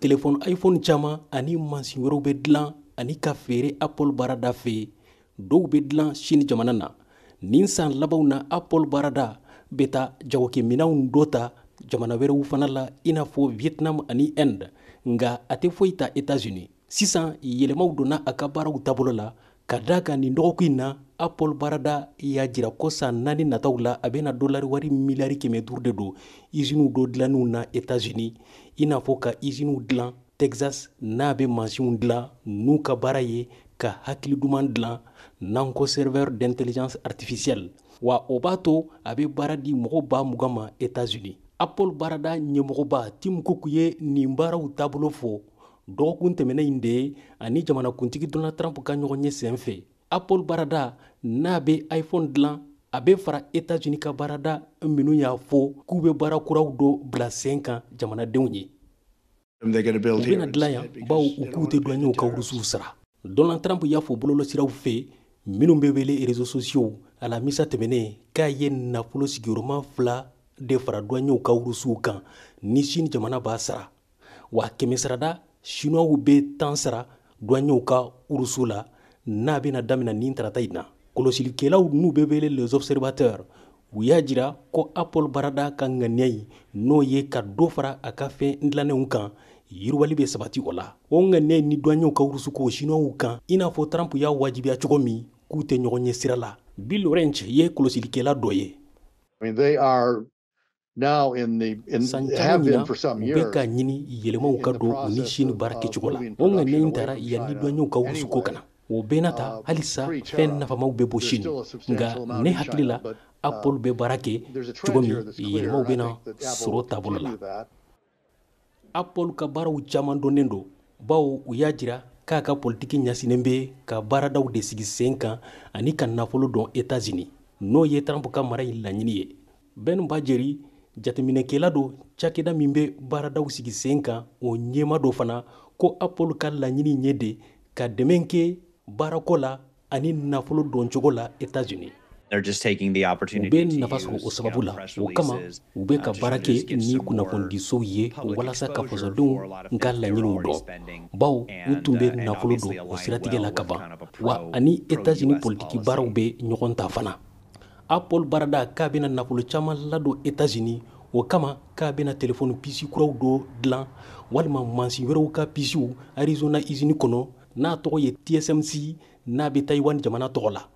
Telefɔni iPhone caman ani mansin wɛrɛw bɛ dilan ani ka feere Apple baarada fɛ. Dɔw bɛ dilan Chine jamana na. Nin san labanw na, Apple baarada bɛ taa jagokɛminɛnw dɔ ta jamana wɛrɛw fana la, i n'a fɔ Vietnam ani Inde, nka a tɛ foyi ta États-Unis. Sisan, yɛlɛmaw donna a ka baaraw taabolo la, ka da kan nin dɔgɔkun in na, Apple baarada y'a jira ko san 4 nataw la, a bɛna dolari wari miliyari 500 de don usiniw dɔ dilanniw na États-Unis, i n'a fɔ ka usiniw dilan Texas n'a bɛ mansinw dilan n'u ka baara ye ka hakili duman dilan, n'an ko serveur d'intelligence artificielle. Wa o b'a to a bɛ baara di mɔgɔ 20 000 ma États-Unis. Apple baarada ɲɛmɔgɔba Tim Cook ye nin baaraw taabolo fɔ dɔgɔkun tɛmɛnen in de ye, ani jamanakuntigi Donald Trump ka ɲɔgɔn ye sen fɛ. Apple baarada n'a bɛ iPhone dilan, a bɛ fara États-Unis ka baarada minnu y'a fɔ k'u bɛ baara kuraw dɔ bila sen kan jamanadenw ye. U bɛna dilan yan, bawo u k'u tɛ douaniers ka wurusiw sara. Donald Trump y'a fɔ bɔlɔlɔsiraw fɛ minnu bɛ wele réseaux sociaux alamisa tɛmɛnen k'a ye nafolo sigiyɔrɔma fila de fara douaniers ka wurusiw kan ni Chine jamana b'a sara. Wa kɛmɛ sarada, Chinois bɛ 10 sara douaniers ka urusu la, n'a bɛna daminɛ nin tarata in na. Kɔlɔsilikɛlaw n'u bɛ wele les observateurs, u y'a jira ko Apple baarada ka ŋaniya in, n'o ye ka dɔ fara a ka fɛn dilannenw kan, yiriwali bɛ sabati o la. O ŋaniya ni douaniers ka urusu ko Chinois kan, i n'a fɔ Trump y'a wajibiya cogo min, k'u tɛ ɲɔgɔn ɲɛ sira la. Bill Wrench ye kɔlɔsilikɛla dɔ ye. San caman ɲina, u bɛ ka ɲini yɛlɛmaw ka don u ni Chine baara kɛcogo la. O ŋaniya in tara yanni douaniers ka urusu ko kana. O bɛɛ n'a ta, halisa fɛn nafamaw bɛ bɔ Chine, nka ne hakili la, Apple bɛ baara kɛ cogo min, yɛlɛmaw bɛna sɔrɔ taabolo la. Apple ka baaraw caman dɔnnen don, bawo u y'a jira k'a ka politiki ɲɛsinnen bɛ ka baaradaw de sigi sen kan ani ka nafolo don États-Unis, n'o ye Trump ka mara in laɲini ye. Ben Bajeri, jateminɛkɛla don cakɛda min bɛ baaradaw sigi sen kan, o ɲɛma dɔ fana, ko Apple ka laɲini ye de ka dɛmɛ kɛ baarako la ani nafolo dɔncogo la États-Unis. U bɛ nafa sɔrɔ o sababu la. O kama, u bɛ ka baara kɛ ni kunnafonidisow ye walasa ka fasodenw ka laɲiniw dɔn, bawo u tun bɛ nafolo don o siratigɛ la ka ban. Wa ani États-Unis politiki baaraw bɛ ɲɔgɔn ta fana. Apple baarada k'a bɛna nafolo caman ladon États-Unis. O kama, k'a bɛna telefɔni puce kuraw dɔ dilan walima mansin wɛrɛw ka pucew Arizona usine kɔnɔ, n'a tɔgɔ ye TSMC, n'a bɛ Taïwan jamana tɔgɔ la.